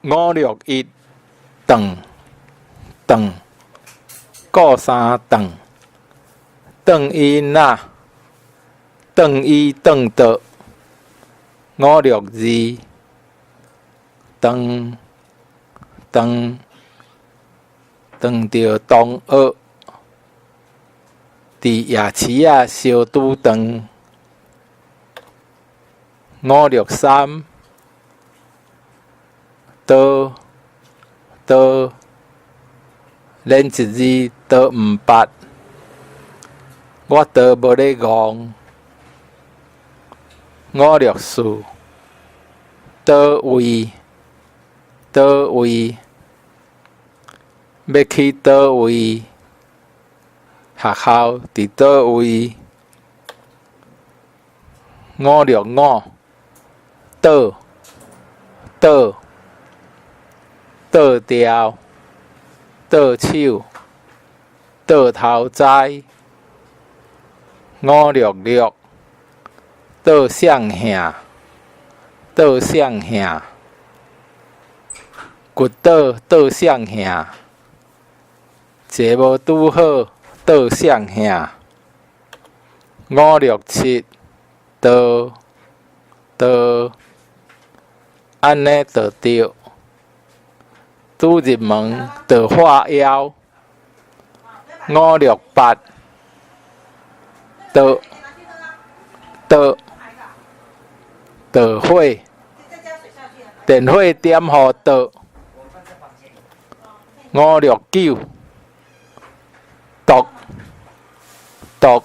561，頓頓，顧三頓，頓伊仔，頓伊頓倒。562，當當，當著同學，佇夜市仔相拄斷。563，刀刀，連一字都毋捌，我都無咧戇。564，佗位佗位，欲去佗位？學校佇佗位？565，倒倒，倒掉，倒手，倒頭栽。566，倒雙向，倒雙向，骨倒倒雙向，坐無拄好倒雙向。567，倒倒，按呢就對，拄入門就喝枵。568，倒倒，著火，電火點予倒。569，毒毒，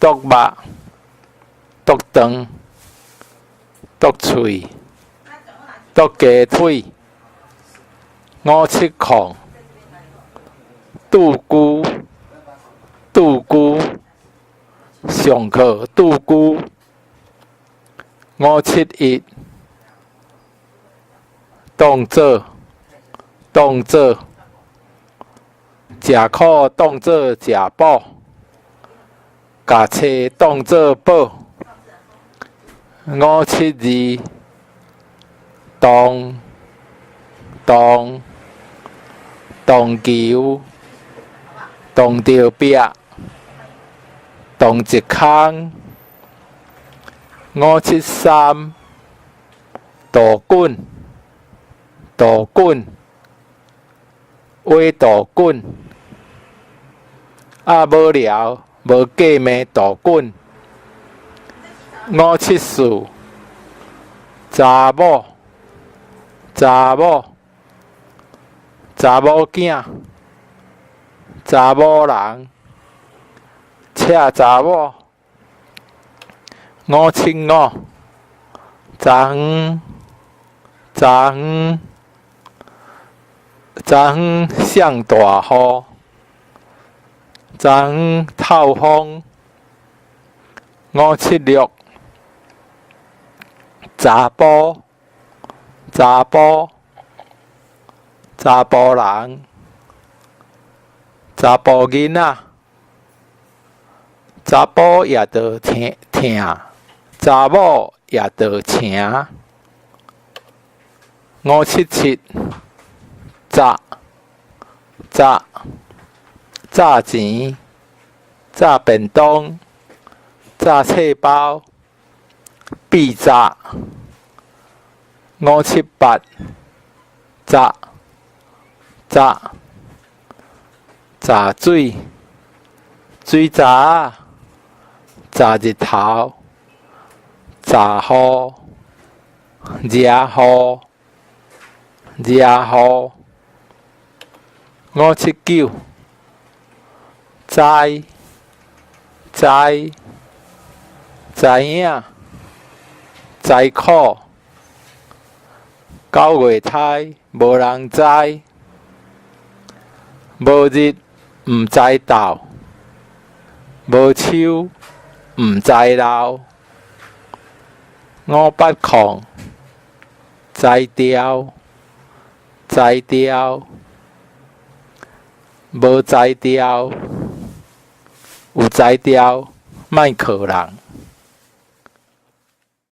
毒肉，篤腸，篤喙，篤雞腿。570，拄龜拄龜，上課拄龜。571，當做當做，食苦當做食補，共冊當做寶。572，當當，當球，當著壁，當一空。573，杜滾杜滾，畫杜滾，啊無聊無計命杜滾。574，查某查某，查某囝，查某人，赤查某。575，早園早園，早園上大雨，早園透風。576，查埔查埔，查埔人，查埔囡仔，查埔也著疼疼，查某也著成。577，紮紮，紮錢，紮便當，炸冊包，變炸。578，紮紮，紮水，水閘仔，紮日頭，紮雨，惹雨，惹雨。579，知知，知影，知苦，9月胎無人知，無日毋知晝，無秋毋知老。580，才調才調，無才調，有才調莫靠人。